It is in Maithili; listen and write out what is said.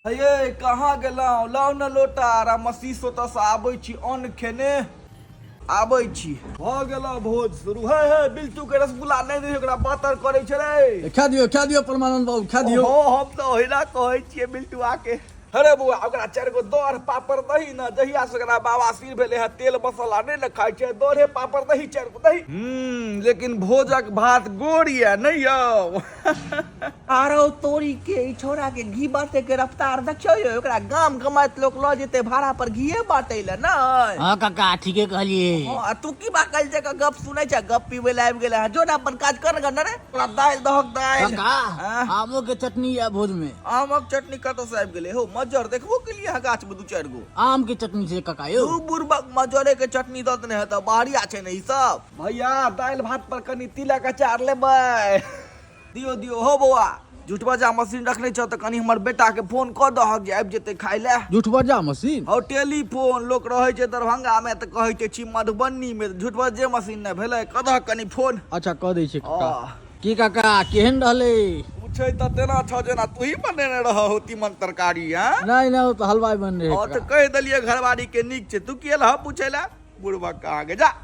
हे कहाँ गेलहुँ? लाउ ने लोटा। रामशीष ओतऽसँ आबै छी, अन्न खेने आबै छी। भऽ गेल भोज शुरू। हे हे, बिल्टू के रसगुल्ला नहि दे, ओकरा बातर करै छै रे। खा दियौ, खा दियौ परमानंद बाबू, खा दियौ। हो, हम तऽ ओहिना कहै छियै बिल्टुआ के। अरे बौआ, ओकरा 4 गो दर पापड़ दही ने, जहिया से ओकरा बवासीर भेलै हँ तेल मसाला नहि ने खाइ छै, दरे पापड़ दही 4 गो दही। लेकिन भोजक भात गोर यऽ नहि यौ। आरो तोरी के ई छोरा के घी बांटे के रफ्तार देखियौ यौ, ओकरा गाम गमाइत लोक लऽ जेतै भाड़ा पर घीए बांटे लए नहि। हँ काका, ठीके कहलियै। हँ, आ तू की बाकल जकाँ गप सुनै छ? गप पीबै लए आबि गेलै हँ। जो ने अपन काज कर ने रे, ओकरा दालि दहक दालि। काका, हँ? आमो के चटनी यऽ भोज में। आमक चटनी कतऽ से आबि गेलै हौ? मज्जर देखबो केलियै हँ गाछ में 2-4 गो। आम के चटनी छै काका यौ। तू बुड़बक, मज्जरे के चटनी दऽ देने हेतऽ, बाहरिया छै ने ई सब। भैया, दालि भात पर कनि तिलक अचार लेबै? दियो दियो। हो बौआ, झुठबजा मशीन रखने छौ तऽ कनि हमर बेटा के फोन कऽ दहक जे आबि जेतै खाय लए। झुठबजा मशीन? हौ, टेलीफोन। लोक रहै छै दरभंगा में तऽ कहै छै छी मधुबनी में, झुठबजे मशीन ने भेलै। कऽ दहक कनि फोन। अच्छा, कऽ दै छियै काका। आ। की काका, केहन रहलै? पूछै तऽ तेना छौ जेना तूही बनेने रहऽ तीमन तरकारी। हँ। नहि नहि, ओ तऽ हलवाइ बन रहै। हँ तऽ कहि देलियै घरवारी के नीक छै, तू की एलह पूछै लए? बुढ़बा कहाँ के जा।